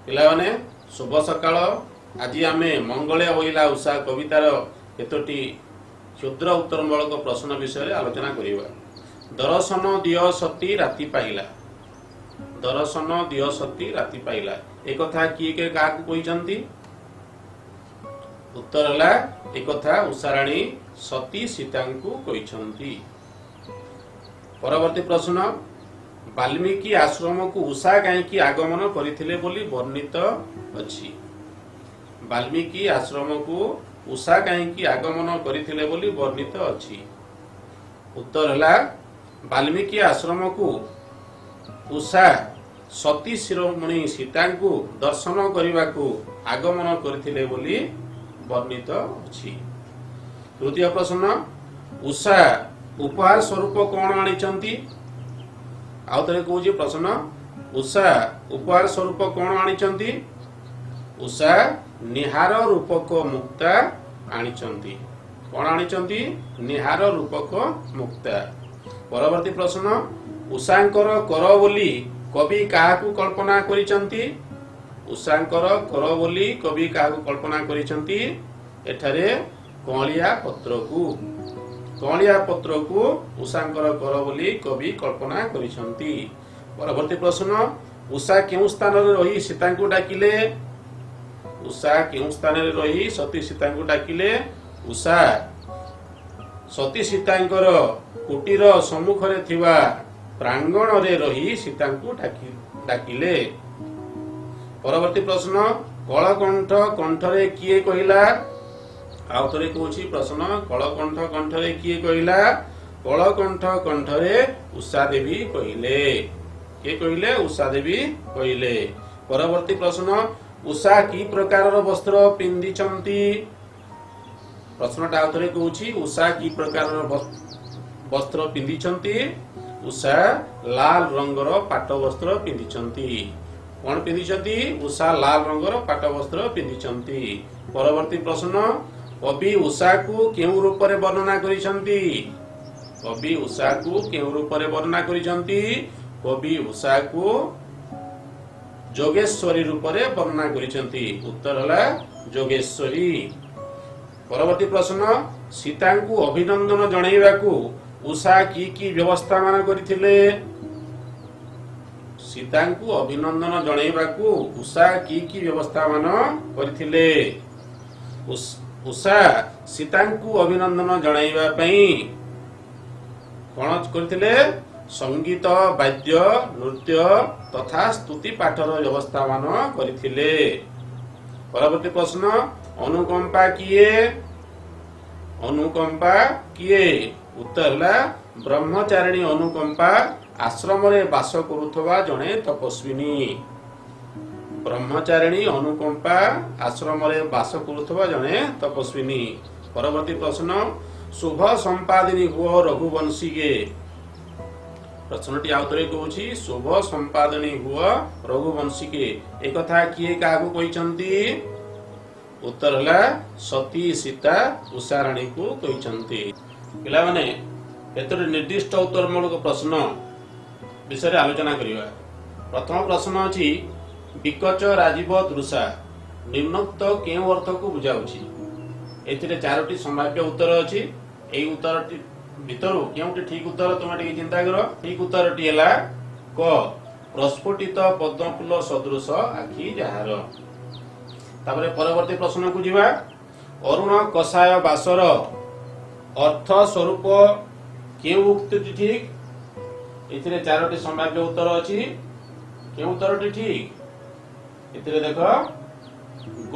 ପିଲାମାନେ, ଶୁଭ ସକାଳ। ଆଜି ଆମେ ମଙ୍ଗଳେ ଅଇଲା ଉଷା କବିତାର କେତୋଟି କ୍ଷୁଦ୍ର ଉତ୍ତରମୂଳକ ପ୍ରଶ୍ନ ବିଷୟରେ ଆଲୋଚନା କରିବା। ଦରଶନ ଦିଅ ସତୀ ରାତି ପାହିଲା। ଦରଶନ ଦିଅ ସତୀ ରାତି ପାହିଲା, ଏକଥା କିଏ କିଏ କାହାକୁ କହିଛନ୍ତି? ଉତ୍ତର ହେଲା, ଏକଥା ଉଷାରାଣୀ ସତୀ ସୀତାଙ୍କୁ କହିଛନ୍ତି। ପରବର୍ତ୍ତୀ ପ୍ରଶ୍ନ, ବାଲ୍ମୀକି ଆଶ୍ରମକୁ ଉଷା କାହିଁକି ଆଗମନ କରିଥିଲେ ବୋଲି ବର୍ଣ୍ଣିତ ଅଛି? ବାଲ୍ମୀକି ଆଶ୍ରମକୁ ଉଷା କାହିଁକି ଆଗମନ କରିଥିଲେ ବୋଲି ବର୍ଣ୍ଣିତ ଅଛି? ଉତ୍ତର ହେଲା, ବାଲ୍ମୀକି ଆଶ୍ରମକୁ ଉଷା ସତୀ ଶିରୋମଣି ସୀତାଙ୍କୁ ଦର୍ଶନ କରିବାକୁ ଆଗମନ କରିଥିଲେ ବୋଲି ବର୍ଣ୍ଣିତ ଅଛି। ତୃତୀୟ ପ୍ରଶ୍ନ, ଉଷା ଉପହାର ସ୍ୱରୂପ କଣ ଆଣିଛନ୍ତି? ଆଉ ଥରେ କହୁଛି ପ୍ରଶ୍ନ, ଉଷା ଉପହାର ସ୍ୱରୂପ କଣ ଆଣିଛନ୍ତି? ଉଷା ନିହାର ରୂପକ ମୁକ୍ତା ଆଣିଛନ୍ତି। କଣ ଆଣିଛନ୍ତି? ନିହାର ରୂପକ ମୁକ୍ତା। ପରବର୍ତ୍ତୀ ପ୍ରଶ୍ନ, ଉଷାଙ୍କର କର ବୋଲି କବି କାହାକୁ କଳ୍ପନା କରିଛନ୍ତି? ଉଷାଙ୍କର କର ବୋଲି କବି କାହାକୁ କଳ୍ପନା କରିଛନ୍ତି? ଏଠାରେ କଅଁଳିଆ ପତ୍ରକୁ। କଅଁଳିଆ ପତ୍ରକୁ ଉଷାଙ୍କର କର ବୋଲି କବି କଳ୍ପନା କରିଛନ୍ତି। ପରବର୍ତ୍ତୀ ପ୍ରଶ୍ନ, ଉଷା କେଉଁ ସ୍ଥାନରେ ରହି ସୀତାଙ୍କୁ ଡାକିଲେ? ଉଷା କେଉଁ ସ୍ଥାନରେ ରହି ସତୀ ସୀତାଙ୍କୁ ଡାକିଲେ? ଉଷା ସତୀ ସୀତାଙ୍କର କୁଟୀର ସମ୍ମୁଖରେ ଥିବା ପ୍ରାଙ୍ଗଣରେ ରହି ସୀତାଙ୍କୁ ଡାକିଲେ। ପରବର୍ତ୍ତୀ ପ୍ରଶ୍ନ, କଳକଣ୍ଠ କଣ୍ଠରେ କିଏ କହିଲା? ଆଉ ଥରେ କହୁଛି ପ୍ରଶ୍ନ, କଳକଣ୍ଠ କଣ୍ଠରେ କିଏ କହିଲା? କଳକଣ୍ଠ କଣ୍ଠରେ ଉଷା ଦେବୀ କହିଲେ। କିଏ କହିଲେ? ଉଷା ଦେବୀ କହିଲେ। ପରବର୍ତ୍ତୀ ପ୍ରଶ୍ନ, ଉଷା କି ପ୍ରକାରର ବସ୍ତ୍ର ପିନ୍ଧିଛନ୍ତି? ପ୍ରଶ୍ନଟା ଆଉ ଥରେ କହୁଛି, ଉଷା କି ପ୍ରକାରର ବସ୍ତ୍ର ପିନ୍ଧିଛନ୍ତି? ଉଷା ଲାଲ ରଙ୍ଗର ପାଟ ବସ୍ତ୍ର ପିନ୍ଧିଛନ୍ତି। କଣ ପିନ୍ଧିଛନ୍ତି? ଉଷା ଲାଲ ରଙ୍ଗର ପାଟ ବସ୍ତ୍ର ପିନ୍ଧିଛନ୍ତି। ପରବର୍ତ୍ତୀ ପ୍ରଶ୍ନ, କବି ଉଷାକୁ କେଉଁ ରୂପରେ ବର୍ଣ୍ଣନା କରିଛନ୍ତି? କବି ଉଷାକୁ କେଉଁ ରୂପରେ ବର୍ଣ୍ଣନା କରିଛନ୍ତି? କବି ଉଷାକୁ ଯୋଗେଶ୍ୱରୀ ରୂପରେ ବର୍ଣ୍ଣନା କରିଛନ୍ତି। ଉତ୍ତର ହେଲା ଯୋଗେଶ୍ୱରୀ। ପରବର୍ତ୍ତୀ ପ୍ରଶ୍ନ, ସୀତାଙ୍କୁ ଅଭିନନ୍ଦନ ଜଣାଇବାକୁ ଉଷା କି କି ବ୍ୟବସ୍ଥା ମାନ କରିଥିଲେ? ସୀତାଙ୍କୁ ଅଭିନନ୍ଦନ ଜଣାଇବାକୁ ଉଷା କି କି ବ୍ୟବସ୍ଥା ମାନ କରିଥିଲେ? ଉଷା ସୀତାଙ୍କୁ ଅଭିନନ୍ଦନ ଜଣାଇବା ପାଇଁ କଣ କରିଥିଲେ? ସଙ୍ଗୀତ, ବାଦ୍ୟ, ନୃତ୍ୟ ତଥା ସ୍ତୁତି ପାଠର ବ୍ୟବସ୍ଥା ମାନ କରିଥିଲେ। ପରବର୍ତ୍ତୀ ପ୍ରଶ୍ନ, ଅନୁକମ୍ପା କିଏ? ଅନୁକମ୍ପା କିଏ? ଉତ୍ତର ହେଲା, ବ୍ରହ୍ମଚାରିଣୀ ଅନୁକମ୍ପା ଆଶ୍ରମରେ ବାସ କରୁଥିବା ଜଣେ ତପସ୍ୱିନୀ। ବ୍ରହ୍ମଚାରିଣୀ ଅନୁକମ୍ପା ଆଶ୍ରମରେ ବାସ କରୁଥିବା ଜଣେ ତପସ୍ୱିନୀ। ପରବର୍ତ୍ତୀ ପ୍ରଶ୍ନ, ଶୁଭ ସମ୍ପାଦିନୀ ହୁଅ ରଘୁବଂଶୀକେ। ପ୍ରଶ୍ନଟି ଆଉ ଥରେ କହୁଛି, ଶୁଭ ସମ୍ପାଦିନୀ ହୁଅ ରଘୁବଂଶୀକେ, ଏକଥା କିଏ କାହାକୁ କହିଛନ୍ତି? ଉତ୍ତର ହେଲା, ସତୀ ସୀତା ଉଷାରାଣୀକୁ କହିଛନ୍ତି। ପିଲାମାନେ, କେତୋଟି ନିର୍ଦ୍ଦିଷ୍ଟ ଉତ୍ତରମୂଳକ ପ୍ରଶ୍ନ ବିଷୟରେ ଆଲୋଚନା କରିବା। ପ୍ରଥମ ପ୍ରଶ୍ନ ଅଛି, ବିକଚ ରାଜୀବ ଦୃଶା ନିମ୍ନୋକ୍ତ କେଉଁ ଅର୍ଥକୁ ବୁଝାଉଛି? ଏଥିରେ ଚାରୋଟି ସମ୍ଭାବ୍ୟ ଉତ୍ତର ଅଛି। ଏଇ ଉତ୍ତରଟି ଭିତରୁ କେଉଁଟି ଠିକ ଉତ୍ତର, ତୁମେ ଟିକେ ଚିନ୍ତା କର। ଠିକ ଉତ୍ତରଟି ହେଲା କ, ପ୍ରସ୍ଫୁଟିତ ପଦ୍ମଫୁଲ ସଦୃଶ ଆଖି ଯାହାର। ତାପରେ ପରବର୍ତ୍ତୀ ପ୍ରଶ୍ନକୁ ଯିବା। ଅରୁଣ କଷାୟ ବାସର ଅର୍ଥ ସ୍ୱରୂପ କେଉଁ ଉକ୍ତିଟି ଠିକ? ଏଥିରେ ଚାରୋଟି ସମ୍ଭାବ୍ୟ ଉତ୍ତର ଅଛି। କେଉଁ ଉତ୍ତରଟି ଠିକ? ଏଥିରେ ଦେଖ, ଗ,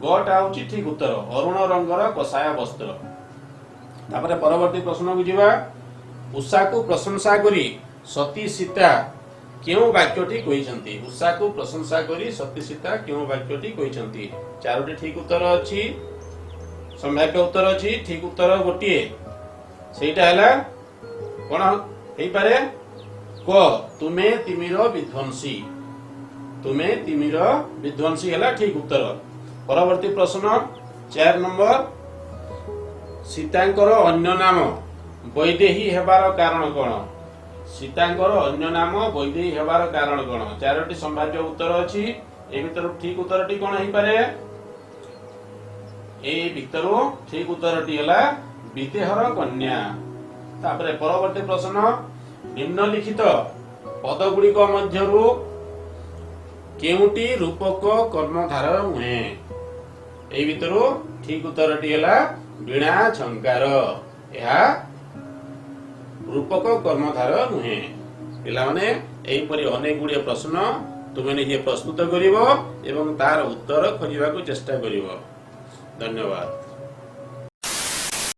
ଗଟା ହଉଛି ଠିକ ଉତ୍ତର, ଅରୁଣ ରଙ୍ଗର କଷାୟ ବସ୍ତ୍ର। ତାପରେ ପରବର୍ତ୍ତୀ ପ୍ରଶ୍ନକୁ ଯିବା। ଉଷାକୁ ପ୍ରଶଂସା କରି ସତୀ ସୀତା କେଉଁ ବାକ୍ୟଟି କହିଛନ୍ତି? ଉଷାକୁ ପ୍ରଶଂସା କରି ସତୀ ସୀତା କେଉଁ ବାକ୍ୟଟି କହିଛନ୍ତି? ଚାରୋଟି ଠିକ ଉତ୍ତର ଅଛି, ସମ୍ଭାବ୍ୟ ଉତ୍ତର ଅଛି। ଠିକ ଉତ୍ତର ଗୋଟିଏ, ସେଇଟା ହେଲା କଣ ହେଇପାରେ? କ, ତୁମେ ତିମିର ବିଧ୍ୱଂସୀ। ତୁମେ ତିମିର ବିଧ୍ୱଂସୀ ହେଲା ଠିକ ଉତ୍ତର। ପରବର୍ତ୍ତୀ ପ୍ରଶ୍ନ 4 ନମ୍ବର, ସୀତାଙ୍କର ଅନ୍ୟ ନାମ ବୈଦେହୀ ହେବାର କାରଣ କଣ? ସୀତାଙ୍କର ଅନ୍ୟ ନାମ ବୈଦେହୀ ହେବାର କାରଣ କଣ? ଚାରୋଟି ସମ୍ଭାବ୍ୟ ଉତ୍ତର ଅଛି। ଏ ଭିତରୁ ଠିକ ଉତ୍ତରଟି କଣ ହେଇପାରେ? ଏଇ ଭିତରୁ ଠିକ ଉତ୍ତରଟି ହେଲା ବିଦେହର କନ୍ୟା। ତାପରେ ପରବର୍ତ୍ତୀ ପ୍ରଶ୍ନ, ନିମ୍ନଲିଖିତ ପଦଗୁଡ଼ିକ ମଧ୍ୟରୁ କେଉଁଟି ରୂପକ କର୍ମଧାରୟ ନୁହେଁ? ଏଇ ଭିତରୁ ଠିକ ଉତ୍ତରଟି ହେଲା ବୀଣା ଝଙ୍କାର। ଏହା ରୂପକ କର୍ମଧାରୟ ନୁହେଁ। ପିଲାମାନେ, ଏହିପରି ଅନେକ ଗୁଡ଼ିଏ ପ୍ରଶ୍ନ ତୁମେ ନିଜେ ପ୍ରସ୍ତୁତ କରିବ ଏବଂ ତାର ଉତ୍ତର ଖୋଜିବାକୁ ଚେଷ୍ଟା କରିବ। ଧନ୍ୟବାଦ।